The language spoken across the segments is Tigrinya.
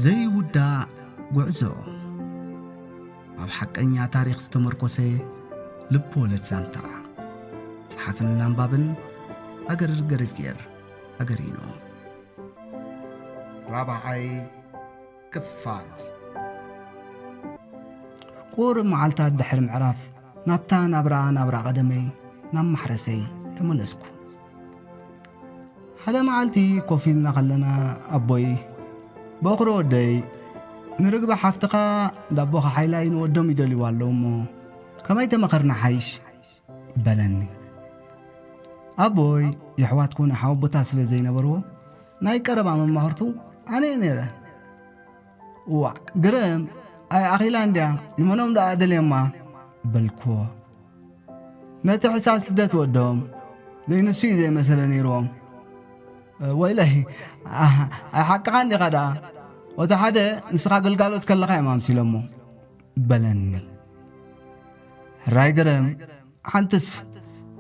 ዘይውዳእ ጉዕዞ። ኣብ ሓቀኛ ታሪኽ ዝተመርኮሰ ልብ ወለድ ዛንታ። ጸሓፍን ኣንባብን ሃገር ገረዝጌር ሃገሪኖ። ራብዓይ ክፋል። ቁሩብ መዓልታት ድሕሪ ምዕራፍ ናብታ ናብራ ናብራ ቀደመይ ናብ ማሕረሰይ ተመለስኩ። ሓደ መዓልቲ ኮፍ ኢልና ከለና ኣቦይ፣ "በኹሪ ወደይ፣ ንርግበ ሓፍትኻ ዳቦኻ ሓይላይ ንወዶም ይደልይዋ ኣለዉ እሞ ከመይ ተመኸርና ሓይሽ?" በለኒ። ኣቦይ የሕዋት ኮነ ሓወቦታት ስለ ዘይነበርዎ ናይ ቀረባ መማኽርቱ ኣነ እየ ነይረ። "እዋዕ፣ ግርም፣ ኣይ ኣኺላ እንድያ፣ ንመኖም ደኣ ደልየማ?" በልክዎ። "ነቲ ሕሳስ ልደት ወዶም ዘይንሱ እዩ ዘይመሰለ ነይርዎም። ወይለይ፣ ኣይ ሓቅኻ እንዲኻ ደኣ? ወቲ ሓደ ንስኻ ግልጋሎት ከለኻ እዮም ኣምሲሎሞ" በለኒ። ሕራይ ግርም፣ ሓንትስ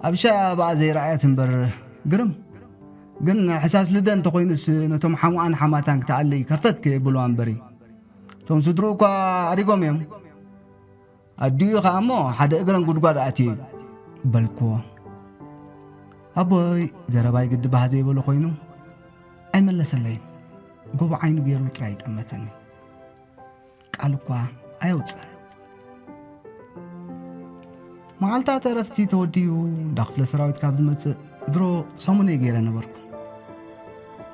ኣብ ሻ ብኣ ዘይረኣየት እምበር ግርም። ግን ሕሳስ ልደ እንተኾይኑስ ነቶም ሓሙኣን ሓማታን ክትኣሊ ከርተት ከየብልዋ እምበሪ። እቶም ስድርኡ እኳ ኣሪጎም እዮም። ኣዲኡ ኸኣ እሞ ሓደ እግረን ጉድጓድ ኣትዩ" በልክዎ። ኣቦይ ዘረባይ ግዲ ባህ ዘይበሎ ኮይኑ ኣይመለሰለይን። ጎቦ ዓይኑ ገይሩ ጥራይ ይጠመተኒ። ቃል እኳ ኣየውፅእን። መዓልታት ዕረፍቲ ተወዲኡ እንዳ ክፍለ ሰራዊት ካብ ዝመፅእ ድሮ ሰሙነይ ገይረ ነበርኩ።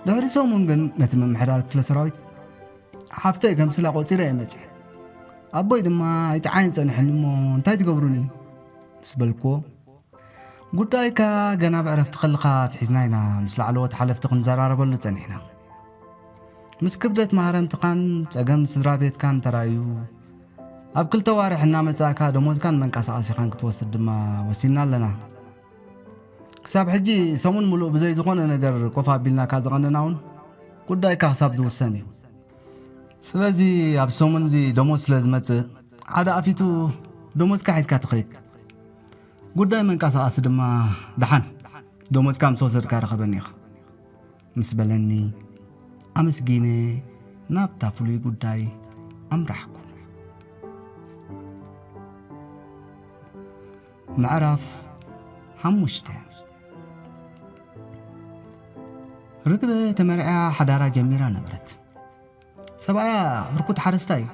ድሕሪ ሰሙን ግን ነቲ ምምሕዳር ክፍለ ሰራዊት ሓፍተይ ከምስላ ቆፂረ እየ መፅእ። ኣቦይ ድማ "ኣይጠዓይን ፀኒሑኒ እሞ እንታይ ትገብሩኒ?" ምስ በልክዎ፣ "ጉዳይካ ገና ብዕረፍቲ ከለኻ ኣትሒዝና ኢና ምስ ላዕለዎት ሓለፍቲ ክንዘራረበሉ ጸኒሕና። ምስ ክብደት ማህረምትኻን ጸገም ስድራ ቤትካን ተራእዩ፣ ኣብ ክልተ ዋርሕ እናመጻእካ ደሞዝካን መንቀሳቐሲኻን ክትወስድ ድማ ወሲንና ኣለና። ክሳብ ሕጂ ሰሙን ምሉእ ብዘይ ዝኾነ ነገር ኮፍ ኣቢልናካ ዝቐነና እውን ጉዳይካ ክሳብ ዝውሰን እዩ። ስለዚ ኣብ ሰሙን እዚ ደሞዝ ስለ ዝመጽእ ሓደ ኣፊቱ ደሞዝካ ሒዝካ ትኸይድ። ጉዳይ መንቀሳቐሲ ድማ ደሓን ደሞዝካ ምስ ወሰድካ ርኸበኒ ኢኻ" ምስ በለኒ ኣመስጊነ ናብታ ፍሉይ ጉዳይ ኣምራሕኩ። ምዕራፍ ሓሙሽተ። ርግበ ተመርዕያ ሓዳራ ጀሚራ ነበረት። ሰብኣያ ህርኩት ሓረስታይ እዩ።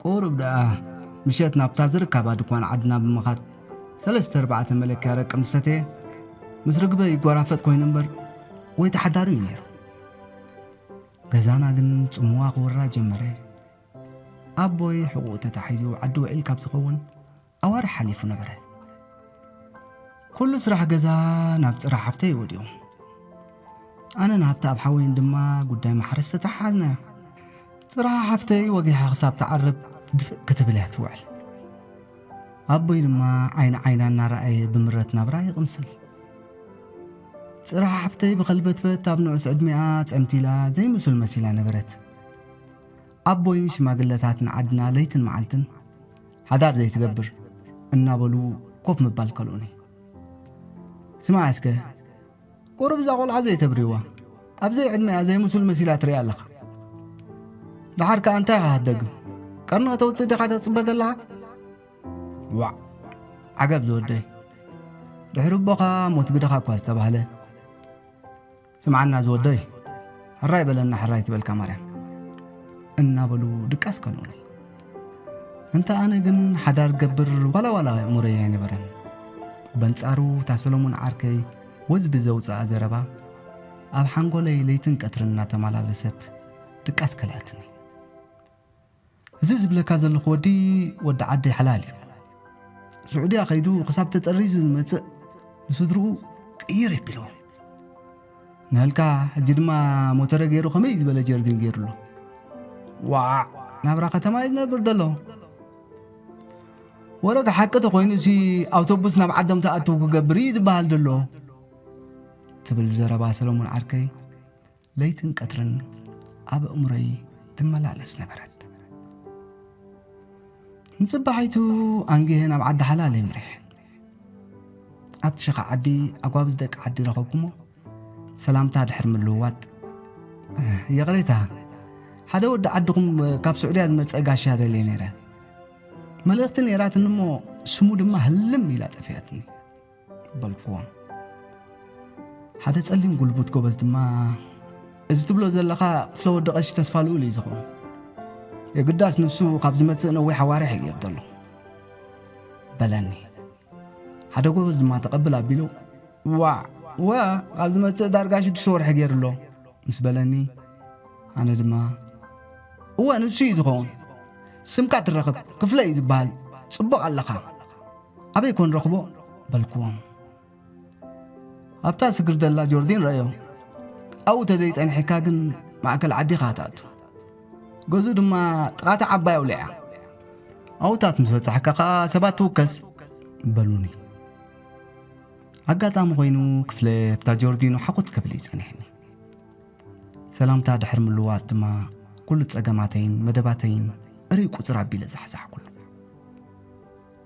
ቁሩብ ደኣ ምሸት ናብታ ዝርከባ ድኳን ዓድና ብምኻድ ሰለስተ ኣርባዕተ መለክያ ረቂ ምስ ሰተየ ምስ ርግበ ይጓራፈጥ ኮይኑ እምበር ወይ ተሓዳሩ እዩ ነይሩ። ገዛና ግን ጽምዋ ክውራ ጀመረ። ኣቦይ ሕቑኡ ተታሒዙ ዓዲ ውዒል ካብ ዝኸውን ኣዋርሕ ሓሊፉ ነበረ። ኩሉ ስራሕ ገዛ ናብ ጽራ ሓፍተይ ወዲኡ። ኣነን ሃብተኣብ ሓወይን ድማ ጉዳይ ማሕረስ ተተሓሓዝናዮ። ጽራ ሓፍተይ ወጊሓ ክሳብ ትዓርብ ድፍእ ክትብል እያ ትውዕል። ኣቦይ ድማ ዓይኒ ዓይና እናረኣየ ብምረት ናብራ ይቕምስል። ጽራ ሓፍተይ ብኸልበትበት ኣብ ንዑስ ዕድሚኣ ጸምቲላ ዘይምሱል መሲላ ነበረት። ኣቦይን ሽማግለታትን ዓድና ለይትን መዓልትን ሓዳር ዘይትገብር እናበሉ ኮፍ ምባል ከልኡኒ። "ስማዕ እስከ፣ ቁሩብ እዛ ቆልዓ ዘይተብርይዋ፣ ኣብ ዘይዕድሚኣ ዘይምሱል መሲላ ትሪኣ ኣለኻ። ደሓር ከኣ እንታይ ኢኻ ክትደግም? ቀርኒ ከተውጽእ ዲኻ ተጽበ ዘለኻ?" "ዋዕ፣ ዓገብ ዝወደይ፣ ድሕሪ ኣቦኻ ሞት ግደኻ እኳ ዝተባህለ። ስምዓና ዝወደይ፣ ሕራይ በለና ሕራይ ትበልካ ማርያም" እናበሉ ድቃስ ከልኡኒ። እንተ ኣነ ግን ሓዳር ገብር ዋላ ዋላ እምሮይ ኣይነበረን። በንጻሩ እታ ሰሎሞን ዓርከይ ወዝቢ ዘውጽኣ ዘረባ ኣብ ሓንጎለይ ለይትን ቀትርን እናተመላለሰት ድቃስ ከልኣትኒ። እዚ ዝብለካ ዘለኹ ወዲ፣ ወዲ ዓደይ ሓላል እዩ። ስዑድያ ከይዱ ክሳብ ተጠሪዙ ዝመጽእ ንስድርኡ ቅይር የቢልዎ። ንህልካ ሕጂ ድማ ሞተረ ገይሩ ከመይ ዝበለ ጀርዲን ገይሩሉ። ዋዕ፣ ናብራ ከተማ እዩ ዝነብር ዘሎ። ወረ ሓቂ ተኾይኑሲ ኣውቶቡስ ናብ ዓዶም ተኣትው ክገብር እዩ ዝበሃል ዘሎ ትብል ዘረባ ሰለሞን ዓርከይ ለይትን ቀትርን ኣብ ኣእምሮይ ትመላለስ ነበረት። ንጽባሒቱ ኣንጊሀ ናብ ዓዲ ሓላል የምሪሕ። ኣብቲ ሸኻ ዓዲ ኣጓብዝ ደቂ ዓዲ ረኸብኩሞ ሰላምታ ድሕር ምልውዋጥ፣ "ይቕሬታ፣ ሓደ ወዲ ዓድኹም ካብ ስዑድያ ዝመጸ ጋሻ ደልየ ነይረ። መልእኽቲ ነይራትኒ እሞ ስሙ ድማ ህልም ኢላ ጠፊኣትኒ በልክዎም። ሓደ ጸሊም ጉልቡት ጎበዝ ድማ፣ "እዚ ትብሎ ዘለኻ ክፍለ ወዲ ቀሺ ተስፋ ልኡል እዩ ዝኸውን። የግዳስ ንሱ ካብ ዝመጽእ ነዊሕ ኣዋርሕ እዩ ገይሩ ዘሎ" በለኒ። ሓደ ጎበዝ ድማ ተቐብል ኣቢሉ፣ "ዋዕ፣ ወ፣ ካብ ዝመጽእ ዳርጋ ሽዱሽተ ወርሒ ገይሩ ኣሎ" ምስ በለኒ፣ ኣነ ድማ፣ "እወ፣ ንሱ እዩ ዝኸውን። ስምካ ትረኽብ፣ ክፍለ እዩ ዝበሃል። ጽቡቕ ኣለኻ። ኣበይ ኮን ረኽቦ?" በልክዎም። "ኣብታ ስግር ዘላ ጆርዲን ረእዮ። ኣብኡ ተዘይጸኒሕካ ግን ማእከል ዓዲ ኢኻ ትኣቱ። ገዝኡ ድማ ጥቓ እታ ዓባይ ኣውሊዕ እያ። ኣብኡታት ምስ በጻሕካ ከኣ ሰባት ትውከስ" በሉኒ። ኣጋጣሚ ኮይኑ ክፍለ ኣብታ ጆርዲኑ ሓኹት ክብል እዩ ጸኒሕኒ። ሰላምታ ድሕሪ ምልዋጥ ድማ ኩሉ ጸገማተይን መደባተይን እርይ ቁጽር ኣቢለ ዛሕዛሕኩሉ።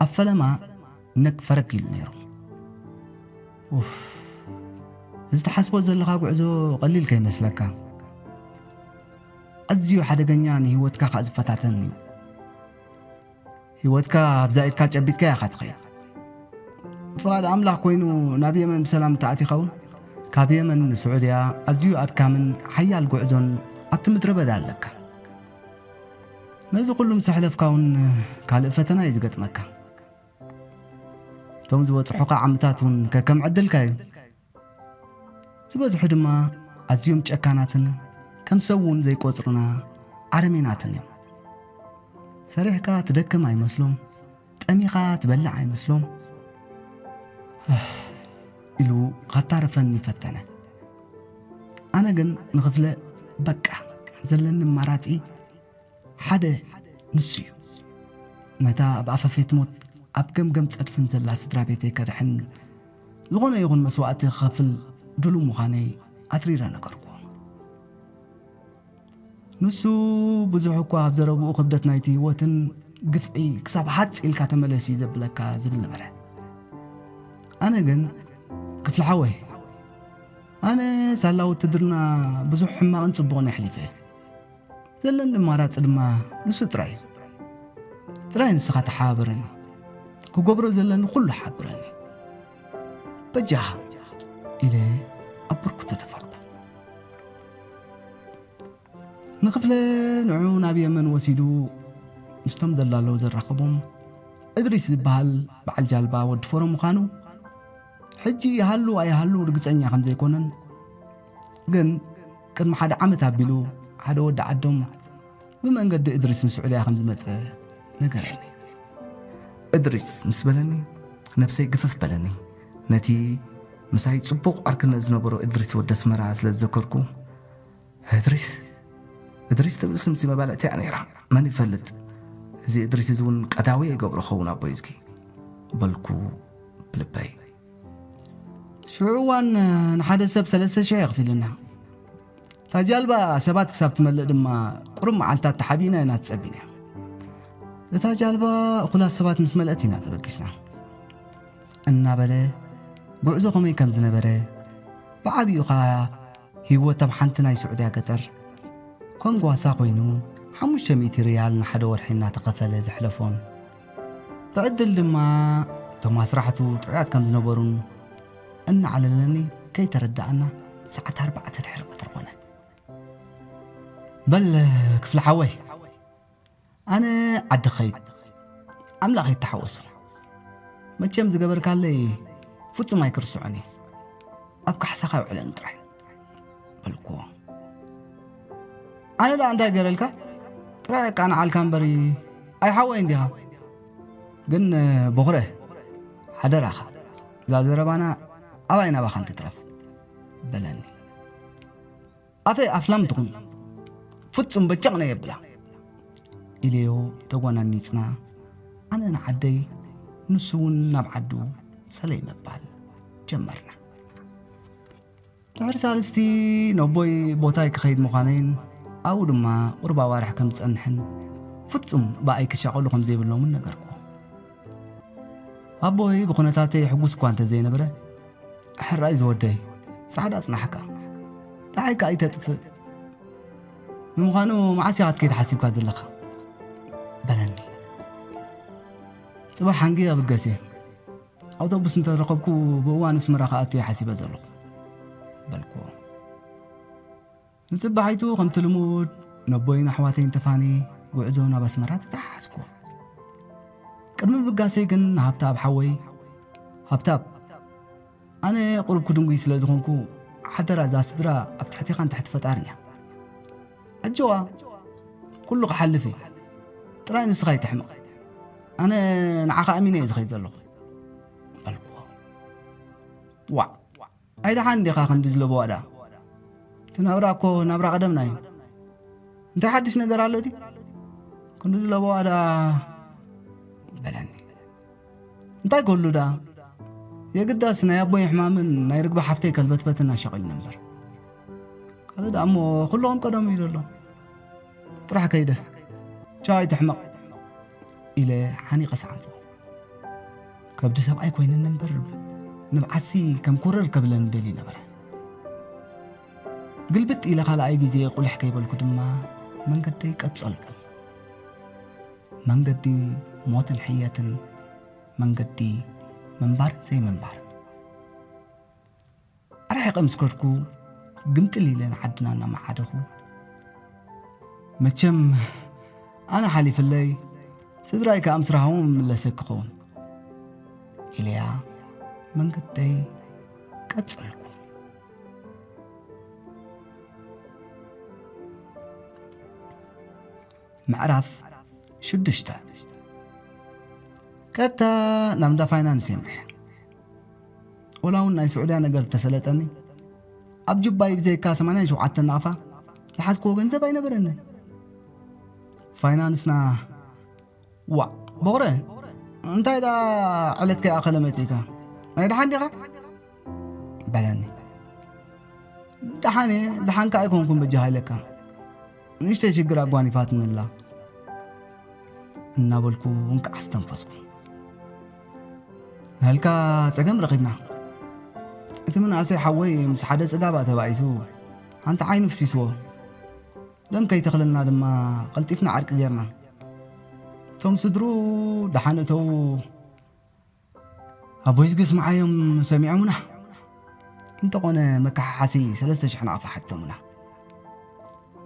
ኣብ ፈለማ ነግ ፈረግ ኢሉ ነይሩ። ኡፍ፣ እዚ ትሓስቦ ዘለኻ ጉዕዞ ቀሊል ከይመስለካ። ኣዝዩ ሓደገኛ፣ ንህይወትካ ከኣ ዝፈታተን እዩ። ህይወትካ ኣብዛ ኢድካ ጨቢጥካ ኢኻ ትኸይድ። ፍቓድ ኣምላኽ ኮይኑ ናብ የመን ብሰላም እንተኣቲኻ እውን ካብ የመን ንስዑድያ ኣዝዩ ኣድካምን ሓያል ጉዕዞን ኣብቲ ምድረ በዳ ኣለካ። ነዚ ኩሉ ምስ ኣሕለፍካ እውን ካልእ ፈተና እዩ ዝገጥመካ። እቶም ዝበጽሑኻ ዓምታት እውን ከከም ዕድልካ እዩ። ዝበዝሑ ድማ ኣዝዮም ጨካናትን ከም ሰብ እውን ዘይቆጽሩና ዓረሜናትን እዮም። ሰሪሕካ ትደክም ኣይመስሎም፣ ጠሚኻ ትበልዕ ኣይመስሎም። ኢሉ ካታርፈኒ ፈተነ። ኣነ ግን ንኽፍለ በቃ ዘለኒ ኣማራጺ ሓደ ንሱ እዩ። ነታ ኣብ ኣፋፌት ሞት ኣብ ገምገም ጸድፍን ዘላ ስድራ ቤተይ ከድሕን ዝኾነ ይኹን መስዋእቲ ክኸፍል ድሉ ምዃነይ ኣትሪረ ነገርኩዎ። ንሱ ብዙሕ እኳ ኣብ ዘረብኡ ክብደት ናይቲ ህይወትን ግፍዒ ክሳብ ሃጽ ኢልካ ተመለስ እዩ ዘብለካ ዝብል ነበረ። ኣነ ግን ክፍሊ ሓወይ፣ ኣነ ሳላ ውትድርና ብዙሕ ሕማቕን ጽቡቕን የሕሊፈ። ዘለኒ ኣማራጺ ድማ ንሱ ጥራይ እዩ። ጥራይ ንስኻ ተሓባበረኒ፣ ክገብሮ ዘለኒ ኩሉ ሓብረኒ በጃኻ ኢለ ኣብ ብርኩ ተደፋእኩ። ንኽፍለ ንዑ ናብ የመን ወሲዱ ምስቶም ደላሎ ዘራኸቦም እድሪስ ዝበሃል በዓል ጃልባ ወዲ ፎሮ ምዃኑ ሕጂ ይሃሉ ኣይሃሉ ርግጸኛ ከም ዘይኮነን፣ ግን ቅድሚ ሓደ ዓመት ኣቢሉ ሓደ ወዲ ዓዶም ብመንገዲ እድሪስ ንስዑድያ ከም ዝመጸ ነገረኒ። እድሪስ ምስ በለኒ ነብሰይ ግፍፍ በለኒ። ነቲ ምሳይ ጽቡቕ ዓርክነት ዝነበሮ እድሪስ ወዲ ኣስመራ ስለ ዝዘከርኩ፣ "እድሪስ? እድሪስ ትብል ስምሲ መባልዕቲ እያ ነይራ። መን ይፈልጥ? እዚ እድሪስ እዚ እውን ቀዳዊ ይገብሮ ኸውን ኣቦይ እስኪ" በልኩ ብልበይ። ሽዑ እዋን ንሓደ ሰብ ሰለስተ ሽሕ የኽፊልና። እታ ጃልባ ሰባት ክሳብ ትመልእ ድማ ቁሩብ መዓልታት ተሓቢእና ኢና ተጸቢና። እታ ጃልባ እኹላት ሰባት ምስ መልአት ኢና ተበጊስና። እናበለ ጉዕዞ ከመይ ከም ዝነበረ ብዓቢኡ ኸኣ ህይወት ኣብ ሓንቲ ናይ ስዑድያ ገጠር ከም ጓሳ ኮይኑ ሓሙሽተ ሚእቲ ሪያል ንሓደ ወርሒ እናተኸፈለ ዘሕለፎን ብዕድል ድማ እቶም ኣስራሕቱ ጥዑያት ከም ዝነበሩን እናዓለለኒ ከይተረድኣና ሰዓት ኣርባዕተ ድሕሪ ቀትሪ ኮነ። በል ክፍሊ ሓወይ፣ ኣነ ዓዲ ኸይድ ኣምላኽ ይተሓወሶ። መቸም ዝገበርካለይ ፍጹም ኣይክርስዖን እየ። ኣብ ካሕሳኻ ውዕለን ጥራይ በልክዎ። ኣነ ደኣ እንታይ ገረልካ? ጥራይ ኣቃንዓልካ እምበሪ ኣይሓወይ እንዲኻ። ግን በኹረ ሓደራኻ እዛ ዘረባና ኣባይ ናባኻን ትትረፍ በለኒ። ኣፈይ ኣፍላም ትኹን ፍጹም በጨቕነ የብላ ኢለዮ ተጓናኒጽና ኣነ ንዓደይ ንሱ እውን ናብ ዓዱ ሰለይ ምባል ጀመርና። ድሕሪ ሳልስቲ ነቦይ ቦታይ ክኸይድ ምዃነይን ኣብኡ ድማ ቁሩብ ኣዋርሕ ከም ዝጸንሕን ፍጹም ብኣይ ክሻቐሉ ከም ዘይብሎምን ነገርኩዎ። ኣቦይ ብኹነታተይ ሕጉስ እኳ እንተ ዘይነበረ፣ "ሕራይ ዝወደይ፣ ጻዕዳ ጽናሕካ፣ ደሓይካ ኣይተጥፍእ" ንምዃኑ መዓስ ኢኻ ክትከይድ ሓሲብካ ዘለኻ? በለኒ። ጽባሕ ሓንጊ ኣብገስ እየ። ኣውቶቡስ እንተረኸብኩ ብእዋን ኣስመራ ክኣቱ እየ ሓሲበ ዘለኹ፣ በልኩዎ። ንጽባሒቱ ከምቲ ልሙድ ነቦይን ኣሕዋተይን ተፋኒ ጉዕዞ ናብ ኣስመራ ተተሓሓዝኩዎ። ቅድሚ ምብጋሰይ ግን ንሃብተኣብ ሓወይ፣ ሃብተኣብ፣ ኣነ ቁሩብ ክድንጉይ ስለ ዝኾንኩ፣ ሓደራ እዛ ስድራ ኣብ ትሕቴኻን ትሕቲ ፈጣርን እያ። ኣጆዋ፣ ኩሉ ክሓልፍ እዩ። ጥራይ ንስኻ ኣይትሕመቕ። ኣነ ንዓኻ ኣሚነ እየ ዝኸይድ ዘለኹ፣ በልኩዎ። ዋዕ፣ ኣይደሓን ዲኻ ክንዲ ዝለበዋ ደኣ? እቲ ናብራ እኮ ናብራ ቀደምና እዩ። እንታይ ሓድሽ ነገር ኣሎ ድዩ? ክንዲ ዝለበዋ ደኣ፣ በለኒ። እንታይ ክህሉ ደኣ? የግዳስ ናይ ኣቦይ ሕማምን ናይ ርግቢ ሓፍተይ ከልበትበትን ኣሻቒልኒ እምበር። ካልእ ደኣ እሞ ኩሉ ከም ቀደሙ እዩ ዘሎ። ጥራሕ ከይደ። ቻው ኣይትሕመቕ፣ ኢለ ሓኒቐ ሰዓምኩ። ከብዲ ሰብኣይ ኮይነኒ እምበር፣ ንብዓትሲ ከም ኩርር ከብለኒ ደልዩ ነበረ። ግልብጥ ኢለ ካልኣይ ግዜ ቁልሕ ከይበልኩ ድማ መንገደይ ቀጸልኩ። መንገዲ ሞትን ሕየትን፣ መንገዲ ምንባርን ዘይምንባርን። ኣርሒቐ ምስ ከድኩ፣ ግምጥል ኢለ ንዓድና እናመዓደኹ፣ መቸም ኣነ ሓሊፍለይ፣ ስድራይ ከኣ ምስ ረሃቦም እምለሰ ክኸውን፣ ኢለያ መንገደይ ቀጸልኩ። ምዕራፍ ሽዱሽተ። ቀጥታ ናብ እንዳ ፋይናንስ የምርሐ። ወላ እውን ናይ ስዑድያ ነገር ተሰለጠኒ፣ ኣብ ጁባይ ብዘይካ ሰማንያን ሸውዓተን ናቕፋ ዝሓዝክዎ ገንዘብ ኣይነበረንን። ፋይናንስና፣ "ዋዕ፣ ቦቕረ፣ እንታይ ደኣ ዕለት ከይኣኸለ መጺእካ? ናይ ደሓን ዲኻ?" በለኒ። "ደሓን እየ፣ ደሓን ከኣ ኣይኮንኩን በጃኻ ኢለካ። ንእሽተይ ሽግር ኣጓኒፋትኒ ኣላ" እናበልኩ እንቃዕ ኣስተንፈስኩ። "ናልካ ጸገም ረኺብና። እቲ መናእሰይ ሓወይ ምስ ሓደ ጽጋባ ተባኢሱ ሓንቲ ዓይኑ ፍሲስዎ። ደም ከይተኽለልና ድማ ቀልጢፍና ዕርቂ ጌርና። እቶም ስድሩ ደሓን እተዉ። ኣቦይ ዝግስምዓዮም ሰሚዖምና። እንተኾነ መከሓሓሲ ሰለስተ ሽሕ ናቕፋ ሓቲቶምና።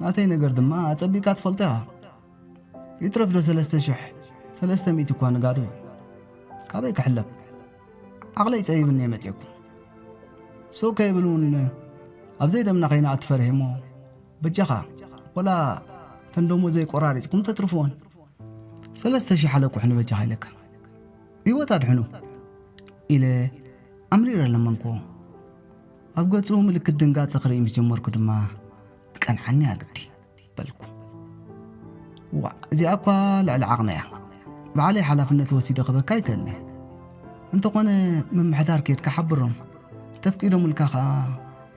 ናተይ ነገር ድማ ኣጸቢቕካ ትፈልጦ ኢኻ። ይትረፍ ዶ ሰለስተ ሽሕ፣ ሰለስተ ሚእቲ እኳ ንጋዶ እዩ። ካበይ ክሕለብ? ዓቕለይ ጸቢብኒ እየ መጺእኩ። ሱቕ ከይብል እውን ኣብ ዘይደምና ከይንኣቱ ፈሪሐ እሞ፣ በጃኻ፣ ወላ እተን ደሞዘይ ቆራሪጽኩም ተትርፍዎን። ሰለስተ ሽሕ ኣለቁሕ ንበጃኻ ኢለካ። ህይወት ኣድሕኑ" ኢለ ኣምሪረ ለመንክዎ። ኣብ ገጹ ምልክት ድንጋጸ ክርኢ ምስ ጀመርኩ ድማ፣ "ትቀንዓኒ ኣግዲ" በልኩ። "ዋዕ፣ እዚኣ እኳ ልዕሊ ዓቕመይ እያ። ባዕለይ ሓላፍነት ወሲደ ክበካ ኣይክእልን እየ። እንተኾነ ምምሕዳር ኬድካ ሓብሮም። ተፍቂዶምልካ ኸኣ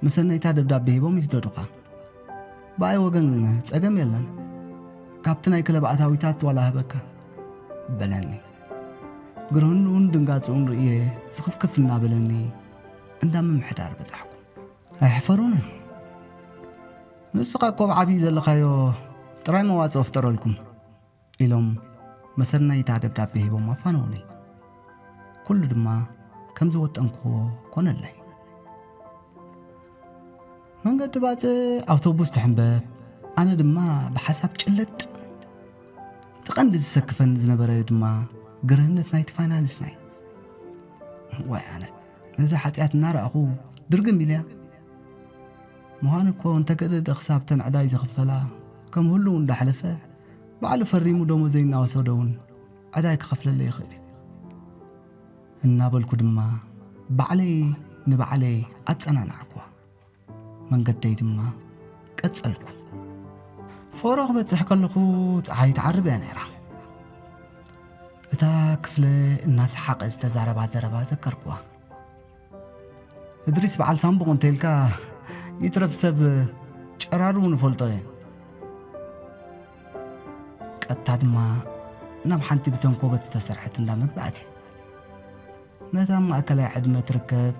መሰነይታ ደብዳቤ ሂቦም ይስደዱኻ። ብኣይ ወገን ጸገም የለን። ካብቲ ናይ ክለብ ኣታዊታት ዋላ ህበካ" በለኒ። ግርህንኡን ድንጋጽኡን ርእየ ዝኽፍክፍ እናበለኒ እንዳ ምምሕዳር በጻሕኩ። "ኣይሕፈሩንን። ንስኻ እኮ ኣብ ዓብዪ ዘለኻዮ ጥራይ መዋጽኦ ፍጠረልኩም" ኢሎም መሰነይታ ደብዳቤ ሂቦም ኣፋነዉኒ። ኩሉ ድማ ከም ዝወጠንክዎ ኮነለይ። መንገዲ ባጽዕ ኣውቶቡስ ትሕንበብ፣ ኣነ ድማ ብሓሳብ ጭለጥ። እቲ ቀንዲ ዝሰክፈኒ ዝነበረ ድማ ግርህነት ናይቲ ፋይናንስና እዩ። ዋይ ኣነ፣ ነዛ ሓጢኣት እናረኣኹ ድርግም ኢለያ። ምዃኑ እኮ እንተገደደ ክሳብ ተን ዕዳይ ዝኽፈላ፣ ከም ህሉው እንዳሕለፈ፣ ባዕሉ ፈሪሙ ደሞዘይ እናወሰደ እውን ዕዳይ ክኸፍለለይ ይኽእል እዩ። እናበልኩ ድማ ባዕለይ ንባዕለይ ኣጸናናዕኩዋ። መንገደይ ድማ ቀጸልኩ። ፎሮ ክበጽሕ ከለኹ ጸሓይ ትዓርብ እያ ነይራ። እታ ክፍለ እናሰሓቐ ዝተዛረባ ዘረባ ዘከርኩዋ። "እድሪስ በዓል ሳምቡቕ እንተኢልካ ይትረፍ ሰብ ጨራሩ ንፈልጦ እየ።" ቀጥታ ድማ ናብ ሓንቲ ብተንኮበት ዝተሰርሐት እንዳ መግቢ ኣትየ። ነታ ኣብ ማእከላይ ዕድመ ትርከብ፣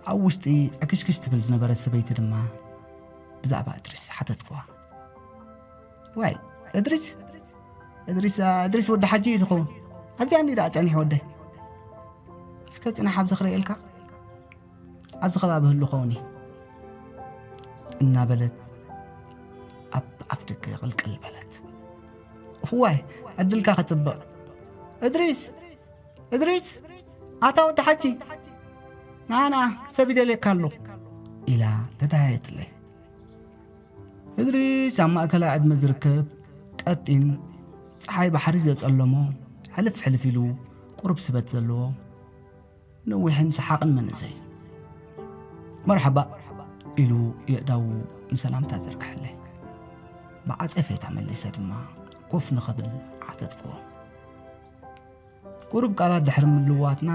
ኣብ ውሽጢ ዕክሽክሽ ትብል ዝነበረት ሰበይቲ ድማ ብዛዕባ እድሪስ ሓተትኩዋ። ዋይ፣ እድሪስ፣ እድሪስ፣ እድሪስ ወዲ ሓጂ እዩ ዝኸውን። ኣብዚኣ እንዲ ደኣ ጸኒሕ ወደይ። እስከ ጽናሕ ኣብዚ ክርእየልካ። ኣብዚ ከባቢ ህሉ ኸውን እዩ። እናበለት ኣብ ኣፍ ደገ ቅልቅል በለት። ዋይ፣ ዕድልካ ክጽብቕ። እድሪስ፣ እድሪስ፣ ኣታ ወዲ ሓጂ፣ ና፣ ና፣ ሰብ ይደልየካ ኣሎ። ኢላ ተደሃየትለይ። እድሪስ ኣብ ማእከላይ ዕድመ ዝርከብ ቀጢን፣ ጸሓይ ባሕሪ ዘጸለሞ፣ ሕልፍ ሕልፍ ኢሉ ቁሩብ ስበት ዘለዎ፣ ነዊሕን ሰሓቕን መንእሰይ። መርሓባ ኢሉ የእዳዉ ንሰላምታ ዘርግሐለይ። ብዓጸፌታ መሊሰ ድማ ኮፍ ንኽብል ዓተትክዎ። ቁሩብ ቃላት ድሕሪ ምልዋጥና፣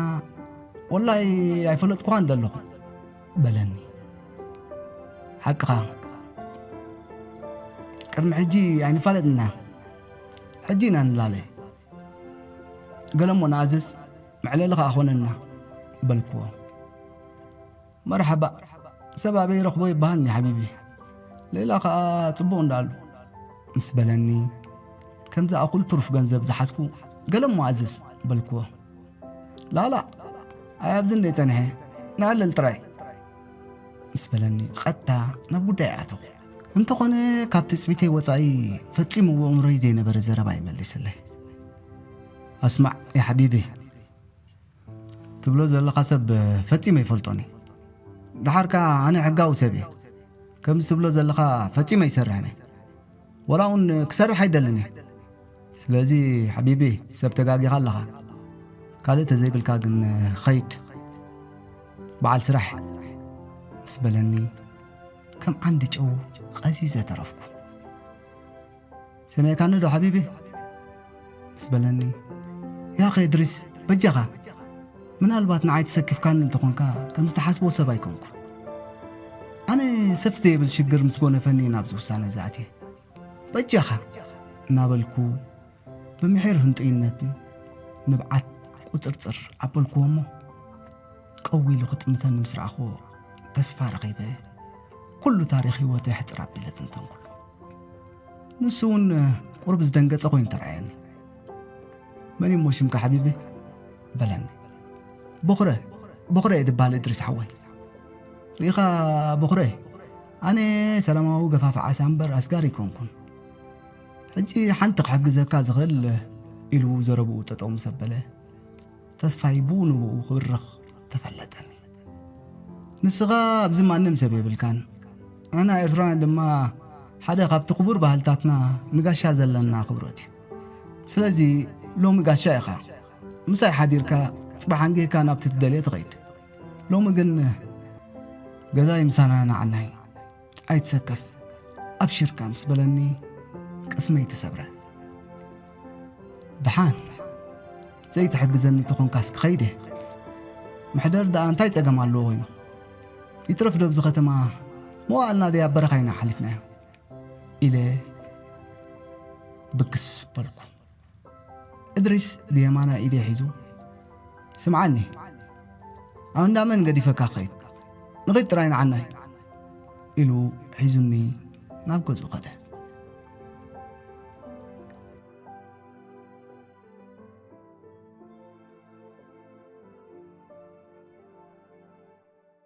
"ወላሂ ኣይፈለጥኩኻን ዘለኹ" በለኒ። "ሓቅኻ፣ ቅድሚ ሕጂ ኣይንፋለጥና፣ ሕጂ ኢና ንላለ። ገለ እሞ ንኣዝዝ፣ መዕለሊ ኸኣ ኾነና" በልክዎ። "መርሓባ፣ ሰብ ኣበይ ረኽቦ ይበሃልኒ ሓቢቢ፣ ሌላ ኸኣ ጽቡቕ እንዳኣሉ" ምስ በለኒ፣ ከም ዝኣኹል ትሩፍ ገንዘብ ዝሓዝኩ፣ "ገለ እሞ ኣዝዝ" በልክዎ። "ላላ፣ ኣይ ኣብዝን ደይ ጸንሐ፣ ንዕልል ጥራይ" ምስ በለኒ፣ ቀጥታ ናብ ጉዳይ ኣተኹ። እንተኾነ፣ ካብ ትጽቢተይ ወጻኢ ፈጺሙ ብእምሮይ ዘይነበረ ዘረባ ይመልስለይ። "ኣስማዕ፣ ያ ሓቢቢ፣ ትብሎ ዘለኻ ሰብ ፈጺመ ይፈልጦን እየ። ደሓር ከኣ ኣነ ሕጋዊ ሰብ እየ። ከምዚ ትብሎ ዘለኻ ፈጺመ ይሰርሕን እየ። ወላ እውን ክሰርሕ ኣይደልን እየ። ስለዚ ሓቢቢ፣ ሰብ ተጋጊኻ ኣለኻ። ካልእ ተዘይብልካ ግን ኸይድ፣ በዓል ስራሕ" ምስ በለኒ፣ ከም ዓንዲ ጨው ቐዚዘ ተረፍኩ። "ሰሚዕካኒ ዶ ሓቢቢ?" ምስ በለኒ፣ "ያኸ እድሪስ፣ በጃኻ፣ ምናልባት ንዓይ ተሰኪፍካኒ እንተኾንካ፣ ከም ዝተሓስቦ ሰብ ኣይኮንኩ። ኣነ ሰፍ ዘይብል ሽግር ምስ ጎነፈኒ ናብዚ ውሳነ ዝኣትየ። በጃኻ" እናበልኩ፣ ብምሒር ህንጡይነትን ንብዓት ቁጽርጽር ኣበልክዎ እሞ፣ ቀው ኢሉ ክጥምተኒ ምስ ረኣኽዎ፣ ተስፋ ረኺበ፣ ኩሉ ታሪኽ ህይወተይ ሕጽር ኣቢለ ተንተንኩሉ። ንሱ እውን ቁሩብ ዝደንገጸ ኮይኑ ተራእየኒ። "መን እሞ ሽምካ ሓቢቢ?" በለኒ። "ቦኽረ፣ ቦኽረ እየ ዝበሃል እድሪስ ሓወይ። ርኢኻ ቦኽረ፣ ኣነ ሰላማዊ ገፋፍዓ ሳምበር ኣስጋሪ ኣይኮንኩን። ሕጂ ሓንቲ ክሕግዘካ ዝኽእል" ኢሉ ዘረብኡ ጠጠው ምስ ኣበለ፣ ተስፋይ ብኡ ንብኡ ክብርኽ ተፈለጠኒ። "ንስኻ ኣብዚ ማንም ሰብ የብልካን። ንሕና ኤርትራውያን ድማ ሓደ ካብቲ ክቡር ባህልታትና ንጋሻ ዘለና ኣኽብሮት እዩ። ስለዚ ሎሚ ጋሻ ኢኻ። ምሳይ ሓዲርካ ጽባሕ ኣንጊህካ ናብቲ ትደልዮ ትኸይድ። ሎሚ ግን ገዛይ ምሳና ንዓናይ። ኣይትሰከፍ፣ ኣብሽርካ" ምስ በለኒ ቅስመይ ተሰብረ። "ደሓን ዘይትሕግዘኒ ተኾንካስ ክኸይድ እየ። መሕደሪ ደኣ እንታይ ጸገም ኣለዎ ኮይኑ? ይትረፍ ዶ ኣብዚ ከተማ መዋእልና ደይ ኣብ በረኻ ኢና ሓሊፍናዮ?" ኢለ ብግስ በልኩ። እድሪስ ብየማናይ ኢደይ ሒዙ፣ "ስምዓኒ፣ ኣብ እንዳ መን ገዲፈካ ክኸይድ? ንኺድ ጥራይ ንዓናይ" ኢሉ ሒዙኒ ናብ ገዝኡ ከደ።